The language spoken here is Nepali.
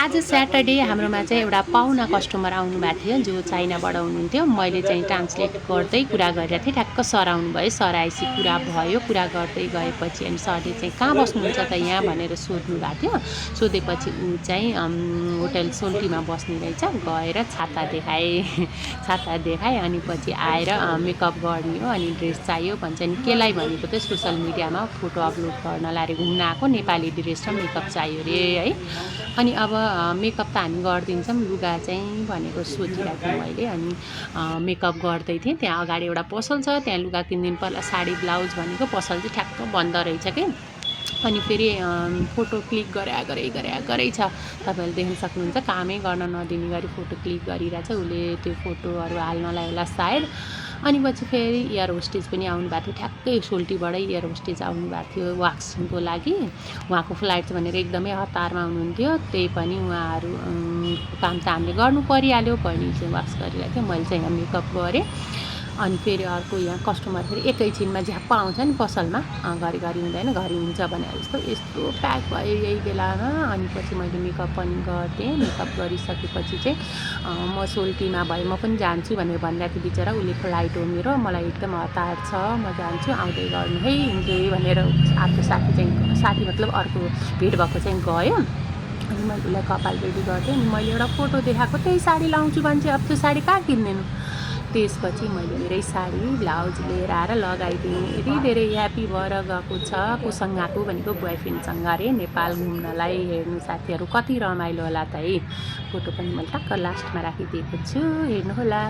आज स्याटरडे हाम्रोमा चाहिँ एउटा पाहुना कस्टमर आउनुभएको थियो जो चाइनाबाट हुनुहुन्थ्यो। मैले चाहिँ ट्रान्सलेट गर्दै कुरा गरिरहेको थिएँ। ठ्याक्क सर आउनुभयो। सर आएपछि कुरा भयो। कुरा गर्दै गएपछि अनि सरले चाहिँ कहाँ बस्नुहुन्छ त यहाँ भनेर सोध्नु भएको थियो। सोधेपछि ऊ चाहिँ होटल सोल्टीमा बस्ने रहेछ। गएर छाता देखाएँ छाता देखाएँ अनि पछि आएर मेकअप गर्ने हो अनि ड्रेस चाहियो भन्छ नि। केलाई भनेको चाहिँ सोसल मिडियामा फोटो अपलोड गर्नलाई अरे घुम्न आएको नेपाली ड्रेस र मेकअप चाहियो अरे है। अनि अब मेकअप त हामी गरिदिन्छौँ। लुगा चाहिँ भनेको सोचिरहेको थिएँ मैले। अनि मेकअप गर्दै थिएँ। त्यहाँ अगाडि एउटा पसल छ, त्यहाँ लुगा किनिदिनु पर्ला। साडी ब्लाउज भनेको पसल चाहिँ ठ्याक्क बन्द रहेछ कि। अनि फेरि फोटो क्लिक गरे छ। तपाईँहरूले देख्न सक्नुहुन्छ। कामै गर्न नदिने गरी फोटो क्लिक गरिरहेछ। उसले त्यो फोटोहरू हाल्नलाई होला सायद। अनि पछि फेरि एयर होस्टेज पनि आउनुभएको थियो। ठ्याक्कै सोल्टीबाटै एयर होस्टेज आउनुभएको थियो वाक्सको लागि। उहाँको फ्लाइट छ भनेर एकदमै हतारमा हुनुहुन्थ्यो। त्यही पनि उहाँहरू काम त हामीले गर्नु परिहाल्यो। बहिनी चाहिँ वाक्स गरिरहेको थियो। मैले चाहिँ यहाँ मेकअप गरेँ। अनि फेरि अर्को यहाँ कस्टमर फेरि एकैछिनमा झ्याप्प आउँछ नि पसलमा। घरिघरि हुँदैन, घरि हुन्छ भनेर यस्तो प्याक भयो यही बेलामा। अनि पछि मैले मेकअप पनि गरिदिएँ। मेकअप गरिसकेपछि चाहिँ म सोल्टीमा भए म पनि जान्छु भनेर भनिरहेको थियो बिचरा। उसले फ्लाइट हो मेरो, मलाई एकदम हतार छ, म जान्छु, आउँदै गर्नु है इन्जोय भनेर अर्को साथी मतलब अर्को भेट भएको चाहिँ गयो। अनि मैले उसलाई कपाल रेडी गर्थेँ। अनि मैले एउटा फोटो देखाएको त्यही साडी लाउँछु भन्छ। अब त्यो साडी कहाँ किन्दिनु। त्यसपछि मैले मेरै साडी ब्लाउज लिएर आएर लगाइदिएँ। यति धेरै ह्याप्पी भएर गएको छ। कोसँग आएको भनेको बोयफ्रेन्डसँग अरे नेपाल घुम्नलाई। हेर्नु साथीहरू कति रमाइलो होला त है। फोटो पनि मैले टक्क लास्टमा राखिदिएको छु, हेर्नुहोला।